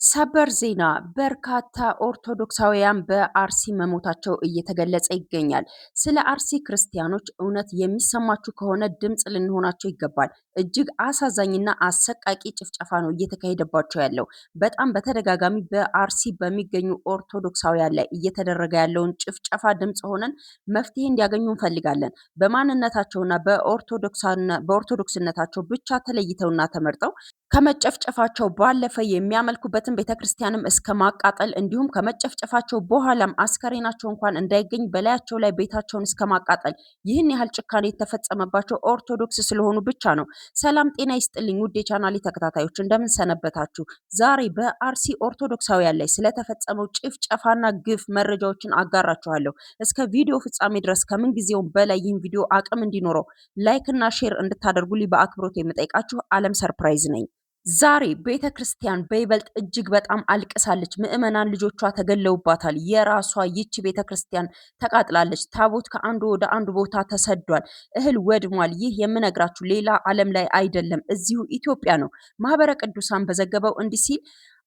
ሰበር ዜና! በርካታ ኦርቶዶክሳውያን በአርሲ መሞታቸው እየተገለጸ ይገኛል። ስለ አርሲ ክርስቲያኖች እውነት የሚሰማችሁ ከሆነ ድምፅ ልንሆናቸው ይገባል። እጅግ አሳዛኝና አሰቃቂ ጭፍጨፋ ነው እየተካሄደባቸው ያለው። በጣም በተደጋጋሚ በአርሲ በሚገኙ ኦርቶዶክሳውያን ላይ እየተደረገ ያለውን ጭፍጨፋ ድምፅ ሆነን መፍትሄ እንዲያገኙ እንፈልጋለን። በማንነታቸውና በኦርቶዶክስነታቸው ብቻ ተለይተውና ተመርጠው ከመጨፍጨፋቸው ባለፈ የሚያመልኩበትን ቤተክርስቲያንም እስከ ማቃጠል፣ እንዲሁም ከመጨፍጨፋቸው በኋላም አስከሬናቸው እንኳን እንዳይገኝ በላያቸው ላይ ቤታቸውን እስከ ማቃጠል፣ ይህን ያህል ጭካኔ የተፈጸመባቸው ኦርቶዶክስ ስለሆኑ ብቻ ነው። ሰላም ጤና ይስጥልኝ ውድ የቻናሌ ተከታታዮች፣ እንደምን ሰነበታችሁ? ዛሬ በአርሲ ኦርቶዶክሳውያን ላይ ስለተፈጸመው ጭፍጨፋና ግፍ መረጃዎችን አጋራችኋለሁ። እስከ ቪዲዮ ፍጻሜ ድረስ ከምን ጊዜውም በላይ ይህን ቪዲዮ አቅም እንዲኖረው like እና share እንድታደርጉልኝ በአክብሮት የምጠይቃችሁ አለም ሰርፕራይዝ ነኝ። ዛሬ ቤተ ክርስቲያን በይበልጥ እጅግ በጣም አልቅሳለች። ምዕመናን ልጆቿ ተገለውባታል። የራሷ ይቺ ቤተ ክርስቲያን ተቃጥላለች። ታቦት ከአንዱ ወደ አንዱ ቦታ ተሰዷል። እህል ወድሟል። ይህ የምነግራችሁ ሌላ ዓለም ላይ አይደለም፣ እዚሁ ኢትዮጵያ ነው። ማህበረ ቅዱሳን በዘገበው እንዲህ ሲል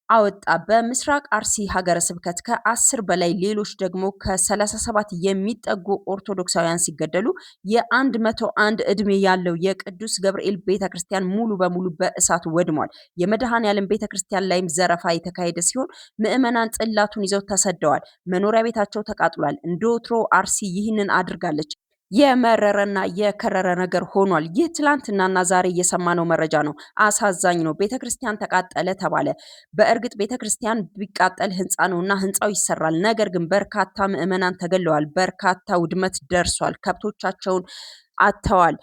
አወጣ። በምስራቅ አርሲ ሀገረ ስብከት ከ10 በላይ፣ ሌሎች ደግሞ ከ37 የሚጠጉ ኦርቶዶክሳውያን ሲገደሉ የ101 ዕድሜ ያለው የቅዱስ ገብርኤል ቤተክርስቲያን ሙሉ በሙሉ በእሳት ወድሟል። የመድኃኔዓለም ቤተክርስቲያን ላይም ዘረፋ የተካሄደ ሲሆን ምዕመናን ጽላቱን ይዘው ተሰደዋል። መኖሪያ ቤታቸው ተቃጥሏል። እንደ ወትሮ አርሲ ይህንን አድርጋለች። የመረረና የከረረ ነገር ሆኗል። ይህ ትላንትናና ዛሬ እየሰማነው መረጃ ነው። አሳዛኝ ነው። ቤተክርስቲያን ተቃጠለ ተባለ። በእርግጥ ቤተክርስቲያን ቢቃጠል ህንፃ ነውና ህንፃው ይሰራል። ነገር ግን በርካታ ምዕመናን ተገለዋል። በርካታ ውድመት ደርሷል። ከብቶቻቸውን አጥተዋል።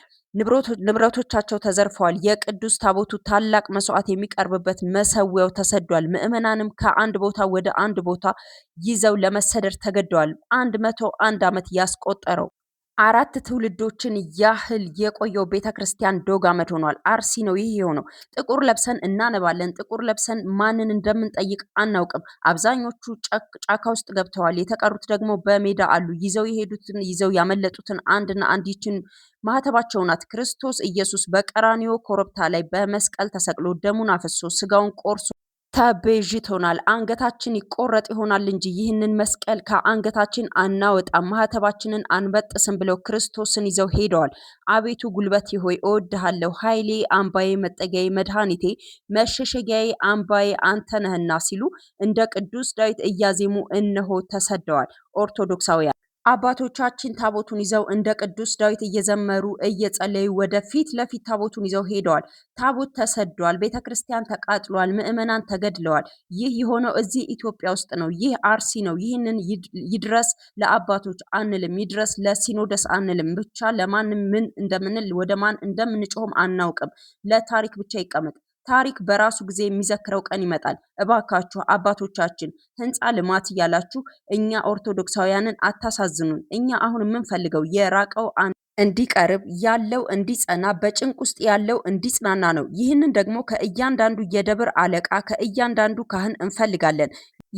ንብረቶቻቸው ተዘርፈዋል። የቅዱስ ታቦቱ ታላቅ መስዋዕት የሚቀርብበት መሰዊያው ተሰዷል። ምዕመናንም ከአንድ ቦታ ወደ አንድ ቦታ ይዘው ለመሰደድ ተገደዋል። 101 ዓመት ያስቆጠረው፣ አራት ትውልዶችን ያህል የቆየው ቤተ ክርስቲያን ዶግ አመድ ሆኗል። አርሲ ነው ይህ የሆነው። ጥቁር ለብሰን እናነባለን። ጥቁር ለብሰን ማንን እንደምንጠይቅ አናውቅም። አብዛኞቹ ጫካ ውስጥ ገብተዋል። የተቀሩት ደግሞ በሜዳ አሉ። ይዘው የሄዱትን፣ ይዘው ያመለጡትን አንድና አንድ ይችን ማህተባቸው ናት። ክርስቶስ ኢየሱስ በቀራኒዮ ኮረብታ ላይ በመስቀል ተሰቅሎ፣ ደሙን አፍሶ፣ ስጋውን ቆርሶ ተቤዥቶናል። አንገታችን ይቆረጥ ይሆናል እንጂ ይህንን መስቀል ከአንገታችን አናወጣም፣ ማህተባችንን አንበጥስም ብለው ክርስቶስን ይዘው ሄደዋል። አቤቱ ጉልበቴ ሆይ እወድሃለሁ፣ ኃይሌ፣ አምባዬ፣ መጠጊያዬ፣ መድኃኒቴ፣ መሸሸጊያዬ፣ አምባዬ አንተ ነህና ሲሉ እንደ ቅዱስ ዳዊት እያዜሙ እነሆ ተሰደዋል። ኦርቶዶክሳውያን አባቶቻችን ታቦቱን ይዘው እንደ ቅዱስ ዳዊት እየዘመሩ እየጸለዩ ወደ ፊት ለፊት ታቦቱን ይዘው ሄደዋል። ታቦት ተሰዷል። ቤተ ክርስቲያን ተቃጥሏል። ምዕመናን ተገድለዋል። ይህ የሆነው እዚህ ኢትዮጵያ ውስጥ ነው። ይህ አርሲ ነው። ይህንን ይድረስ ለአባቶች አንልም፣ ይድረስ ለሲኖደስ አንልም። ብቻ ለማንም ምን እንደምንል፣ ወደ ማን እንደምንጮህም አናውቅም። ለታሪክ ብቻ ይቀመጥ። ታሪክ በራሱ ጊዜ የሚዘክረው ቀን ይመጣል። እባካችሁ አባቶቻችን፣ ህንፃ ልማት እያላችሁ እኛ ኦርቶዶክሳውያንን አታሳዝኑን። እኛ አሁን የምንፈልገው የራቀው እንዲቀርብ፣ ያለው እንዲጸና፣ በጭንቅ ውስጥ ያለው እንዲጽናና ነው። ይህንን ደግሞ ከእያንዳንዱ የደብር አለቃ፣ ከእያንዳንዱ ካህን እንፈልጋለን።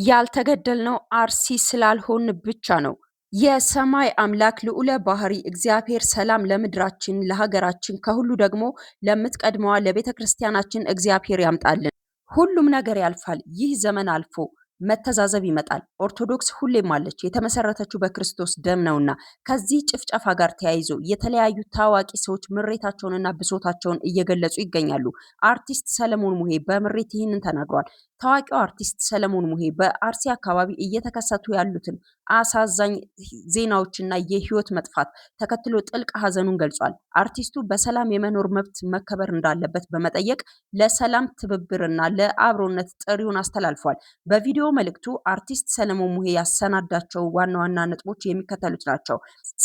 ያልተገደልነው አርሲ ስላልሆን ብቻ ነው። የሰማይ አምላክ ልዑለ ባህሪ እግዚአብሔር ሰላም ለምድራችን፣ ለሀገራችን፣ ከሁሉ ደግሞ ለምትቀድመዋ ለቤተ ክርስቲያናችን እግዚአብሔር ያምጣልን። ሁሉም ነገር ያልፋል። ይህ ዘመን አልፎ መተዛዘብ ይመጣል። ኦርቶዶክስ ሁሌም አለች፣ የተመሰረተችው በክርስቶስ ደም ነውና። ከዚህ ጭፍጨፋ ጋር ተያይዞ የተለያዩ ታዋቂ ሰዎች ምሬታቸውንና ብሶታቸውን እየገለጹ ይገኛሉ። አርቲስት ሰለሞን ሙሄ በምሬት ይህንን ተናግሯል። ታዋቂው አርቲስት ሰለሞን ሙሄ በአርሲ አካባቢ እየተከሰቱ ያሉትን አሳዛኝ ዜናዎችና የህይወት መጥፋት ተከትሎ ጥልቅ ሀዘኑን ገልጿል። አርቲስቱ በሰላም የመኖር መብት መከበር እንዳለበት በመጠየቅ ለሰላም ትብብርና ለአብሮነት ጥሪውን አስተላልፏል። በቪዲዮ መልእክቱ አርቲስት ሰለሞን ሙሄ ያሰናዳቸው ዋና ዋና ነጥቦች የሚከተሉት ናቸው።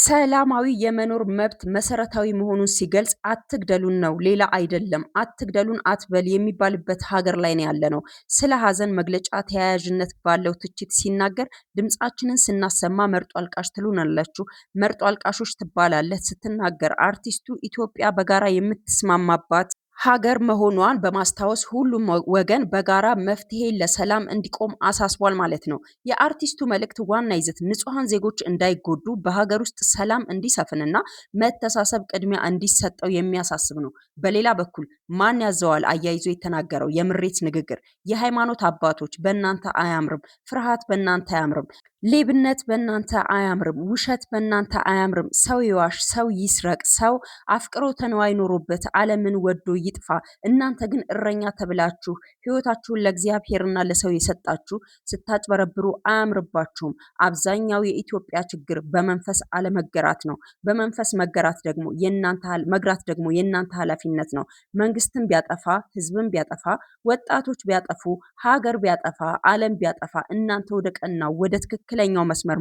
ሰላማዊ የመኖር መብት መሰረታዊ መሆኑን ሲገልጽ አትግደሉን ነው፣ ሌላ አይደለም። አትግደሉን አትበል የሚባልበት ሀገር ላይ ነው ያለነው። ስለ ሀዘን መግለጫ ተያያዥነት ባለው ትችት ሲናገር ድምጻችንን ስናሰማ መርጦ አልቃሽ ትሉናላችሁ፣ መርጦ አልቃሾች ትባላለህ ስትናገር አርቲስቱ ኢትዮጵያ በጋራ የምትስማማባት ሀገር መሆኗን በማስታወስ ሁሉም ወገን በጋራ መፍትሄ ለሰላም እንዲቆም አሳስቧል ማለት ነው። የአርቲስቱ መልእክት ዋና ይዘት ንጹሐን ዜጎች እንዳይጎዱ በሀገር ውስጥ ሰላም እንዲሰፍንና መተሳሰብ ቅድሚያ እንዲሰጠው የሚያሳስብ ነው። በሌላ በኩል ማን ያዘዋል አያይዞ የተናገረው የምሬት ንግግር የሃይማኖት አባቶች በእናንተ አያምርም፣ ፍርሃት በእናንተ አያምርም፣ ሌብነት በእናንተ አያምርም፣ ውሸት በእናንተ አያምርም። ሰው ይዋሽ፣ ሰው ይስረቅ፣ ሰው አፍቅሮ ተነዋይ ኖሮበት ዓለምን ወዶ ይጥፋ። እናንተ ግን እረኛ ተብላችሁ ሕይወታችሁን ለእግዚአብሔርና ለሰው የሰጣችሁ ስታጭበረብሩ አያምርባችሁም። አብዛኛው የኢትዮጵያ ችግር በመንፈስ አለመገራት ነው። በመንፈስ መገራት ደግሞ የእናንተ መግራት ደግሞ የእናንተ ኃላፊነት ነው። መንግስትን ቢያጠፋ፣ ህዝብን ቢያጠፋ፣ ወጣቶች ቢያጠፉ፣ ሀገር ቢያጠፋ፣ ዓለም ቢያጠፋ እናንተ ወደ ቀናው ወደ ትክክለኛው መስመር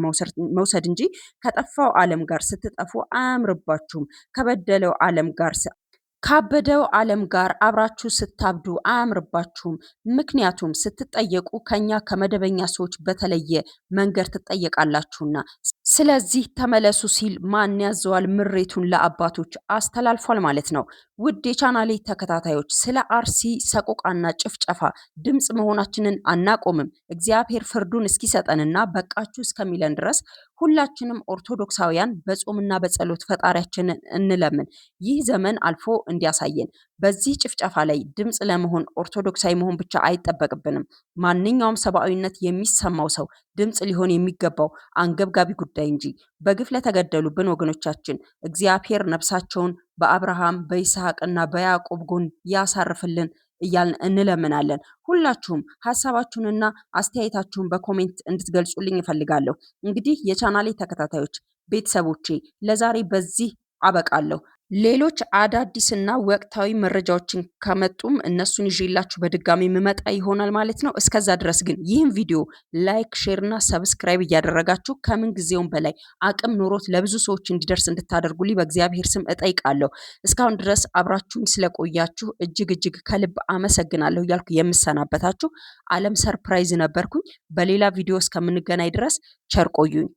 መውሰድ እንጂ ከጠፋው ዓለም ጋር ስትጠፉ አያምርባችሁም። ከበደለው ዓለም ጋር፣ ካበደው ዓለም ጋር አብራችሁ ስታብዱ አያምርባችሁም። ምክንያቱም ስትጠየቁ ከኛ ከመደበኛ ሰዎች በተለየ መንገድ ትጠየቃላችሁና። ስለዚህ ተመለሱ ሲል ማን ያዘዋል ምሬቱን ለአባቶች አስተላልፏል ማለት ነው። ውድ የቻናሌ ተከታታዮች፣ ስለ አርሲ ሰቆቃና ጭፍጨፋ ድምፅ መሆናችንን አናቆምም። እግዚአብሔር ፍርዱን እስኪሰጠንና በቃችሁ እስከሚለን ድረስ ሁላችንም ኦርቶዶክሳውያን በጾምና በጸሎት ፈጣሪያችንን እንለምን። ይህ ዘመን አልፎ እንዲያሳየን። በዚህ ጭፍጨፋ ላይ ድምፅ ለመሆን ኦርቶዶክሳዊ መሆን ብቻ አይጠበቅብንም። ማንኛውም ሰብአዊነት የሚሰማው ሰው ድምፅ ሊሆን የሚገባው አንገብጋቢ ጉዳይ እንጂ። በግፍ ለተገደሉብን ወገኖቻችን እግዚአብሔር ነፍሳቸውን በአብርሃም፣ በይስሐቅና በያዕቆብ ጎን ያሳርፍልን እያልን እንለምናለን። ሁላችሁም ሀሳባችሁንና አስተያየታችሁን በ comment እንድትገልጹልኝ እፈልጋለሁ። እንግዲህ የቻናሌ ተከታታዮች፣ ቤተሰቦቼ፣ ለዛሬ በዚህ አበቃለሁ። ሌሎች አዳዲስና ወቅታዊ መረጃዎችን ከመጡም እነሱን ይዤላችሁ በድጋሚ የምመጣ ይሆናል ማለት ነው። እስከዛ ድረስ ግን ይህን ቪዲዮ like፣ share እና subscribe እያደረጋችሁ ከምን ጊዜውም በላይ አቅም ኖሮት ለብዙ ሰዎች እንዲደርስ እንድታደርጉልኝ በእግዚአብሔር ስም እጠይቃለሁ። እስካሁን ድረስ አብራችሁኝ ስለቆያችሁ እጅግ እጅግ ከልብ አመሰግናለሁ እያልኩ የምሰናበታችሁ አለም ሰርፕራይዝ ነበርኩኝ። በሌላ ቪዲዮ እስከምንገናኝ ድረስ ቸር ቆዩኝ።